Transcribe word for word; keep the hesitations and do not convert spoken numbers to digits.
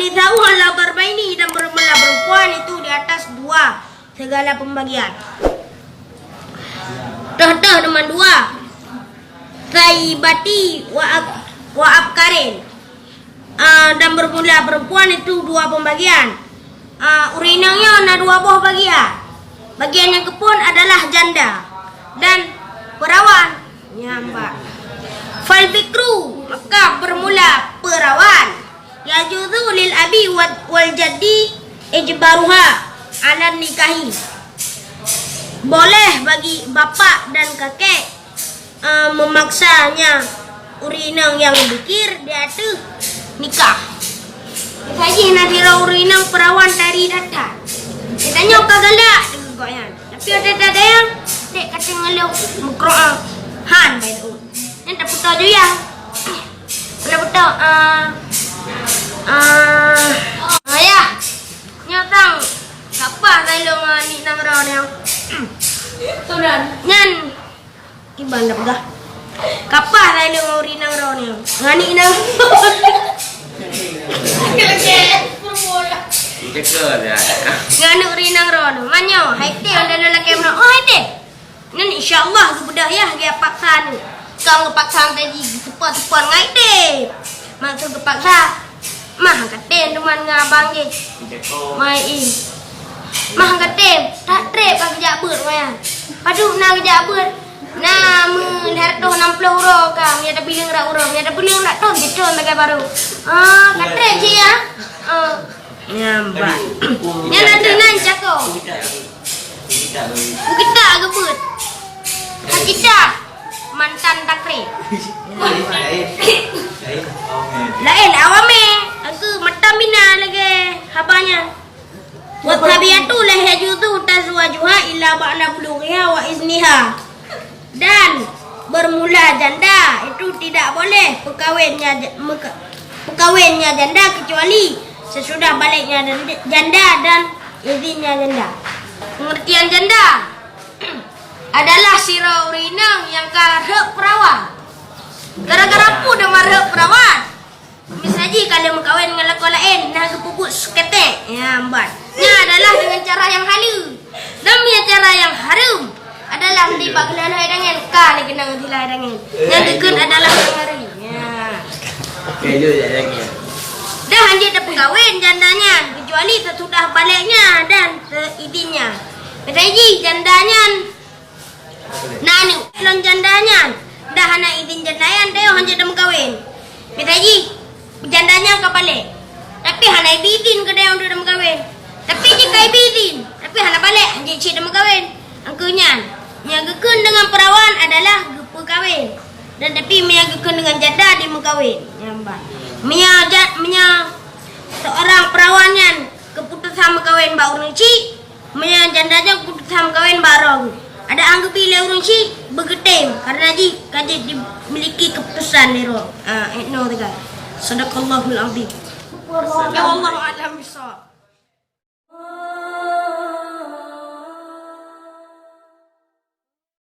Nisa'u ala darbaini, dan bermula perempuan itu di atas dua segala pembagian. Toh-toh teuma dua. Saibati wa ab-, wa abkarin. Ah, dan bermula perempuan itu dua pembagian. Ah, ureueng inong nyoe na dua boh bagian. Bagian nyang keuphon adalah janda dan perawan. Nyan bah. Fal bikru, maka bermula perawan. Yajuzu lil abi wa-, wal jaddi ijbaruha ala nikahi. Boleh bagi bapak dan kakek, eh, memaksanya ureueng inong nyang bikir di ateueh nikah. Miseujih na sidroe ureueng inong perawan dari Datan. Geutanyoe ka galak deungon gobnyan. Tapi watèe tadayang, dek ka teungoh lheueh meukeureueng han bak laôt. Nyan tapeutoe ju yah. Tapeutoe, ah, ah, ayah. Nyoe tang, kapah lôn ngon aneuk inong droeneuh. Nyan, kiban dah peugah. Kapah lôn ngon ureueng inong droeneuh. Ngon aneuk inong. Ngon ureueng inong droeneuh. Manyoe, hai teh, anda lakèe meunan. Oh, hai teh. Nyan insya Allah geubeudôh yah geupaksa nyoe. Kong geupaksa tadi, geupaksa-paksa ngai deh. Maksud geupaksa, mah katem teuma ngon abang jih. Mai i. Mah katem, that trép ka geujak beuet ngon nyan. Padub na geujak beuet. Na meu lhèe reutôh nam ploh uroe ka, meunyo tapileung rot uroe, meunyo tapileung rot thôn, jitron lagèe barô. Ah, ka trép cit ya. Ah. Nyan bah. Nyan ateueh nan cako. Bukita geubeuet. Hakikat mantan takrib. Laén awamé, aku mata mina lagèe haba nyan. Wa tsabiatu la yajuzu tazwajuha illa ba'da bulughiha wa izniha. Dan bermula janda itu tidak boleh peukawennya ja-, meuka-, peukawennya janda kecuali sesudah baliknya janda, janda dan izinnya janda. Pengertian janda adalah sidroe ureueng inong nyang ka rhot peurawan. Gara-gara peue teuma rhot peurawan? Miseujih ka lheueh meukawen ngon lakoe laén, na geupeubuet seuketek. Ya, meubat. Nyan adalah dengan cara nyang haleue. Dan meunyo cara nyang hareuem adalah di bak geulahai tangan, ka lé keunong dilahai tangan. Nyang geukheun adalah nyang hareuem. Ya. Dan hanjeuet tapeukawen janda nyan, kecuali sesudah baliknya dan seizinnya. Miseujih janda nyan na aneuk lom janda nyan, dah hana izin janda nyan, tayue hanjeuet tameukawen. Miseujih janda nyan ka balek, tapi hana ibi izin keu tayue untuk tameukawen. Tapi jih ka ibi izin, tapi hana balek, hanjeuet cit tameukawen. Angkeu nyan, nyang geukheun deungon peurawan adalah geupeukawen. Dan tapi meunyo geukheun deungon janda, dimeukawen. Nyan bah. Meunyo ja-, meunyo seorang peurawan nyan keuputosan meukawen bak ureueng chik, meunyo janda nyan keuputosan meukawen bak droe, adak han geubi lé ureueng chik, beugeutem, karena jih ka jeuet dimiliki keuputosan lé droe. Ah, eh, no teuga. Sadaqallahul azim. Ya, wallahu a'lam bishawab.